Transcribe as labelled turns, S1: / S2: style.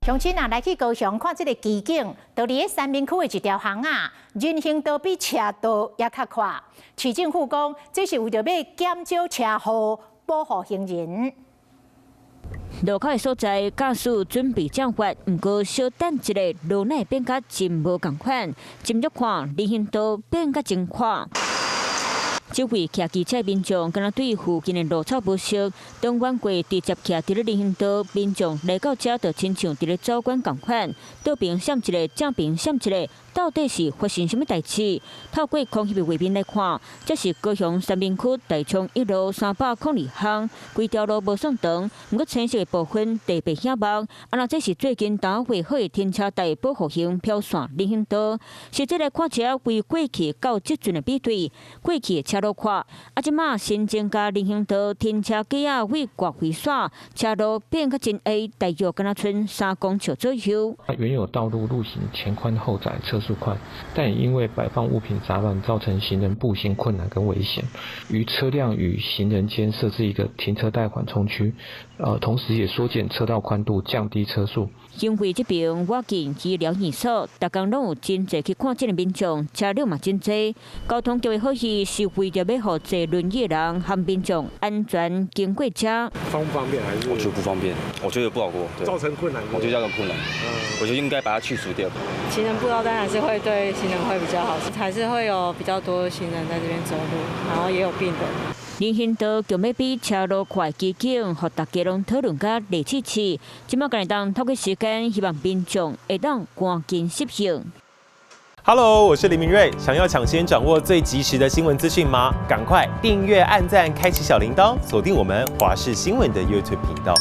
S1: 鄉親啊，來去高雄看這个奇景，就佇咧三民區的一條巷仔，人行道比車道猶較闊。市政府講，這是為著欲減少車禍，保護行人。
S2: 路口的所在，駕駛準備轉彎，毋過小等一下，路內變甲真無仝款，斟酌看人行道變甲真闊。這位騎機車民眾，敢若對附近的路草無熟，當阮過直接徛佇咧人行道，民眾來到遮就親像佇咧走關仝款，倒爿閃一个，正爿閃一个，到底是發生啥物代誌？透過空拍的畫面來看，這是高雄三民區大昌一路302巷，規條路無算長，毋過青色的部分特別顯目。啊，若這是最近剛畫好的停車帶保護型飄線人行道，實際來看車為過去到這陣的比對，過去的車路闊，啊，這馬新增加人行道停車格仔位掛回線，車路變較真矮，大約敢若賰3公尺左右。
S3: 原有道路路型前寬後窄，車速快，但也因為擺放物品雜亂，造成行人步行困難跟危險。於車輛與行人間設置一個停車帶緩衝區，同時也縮減車道寬度，降低車速。
S2: 因為這爿倚近醫療院所，逐工攏有真濟去看診的民眾，車輛嘛真濟。交通局的好意是為著欲予坐輪椅的人和民眾安全經過遮。
S4: 方不方便？還是？
S5: 我覺得不方便，我覺得不好過。
S4: 造成困難。
S5: 我覺得造成困難。我覺得應該把它去除掉。
S6: 行人步道當然是會對行人會比較好，還是會有比較多行人在這邊走路，然後也有病人。
S2: 人行道強欲比車路寬奇景，予大家攏討論甲熱刺刺。這馬會當透過時間，希望民眾會當趕緊實行。
S7: Hello，我是林明瑞，想要搶先掌握最及時的新聞資訊嗎？趕快訂閱、按讚、開啟小鈴鐺，鎖定我們華視新聞的 YouTube 頻道。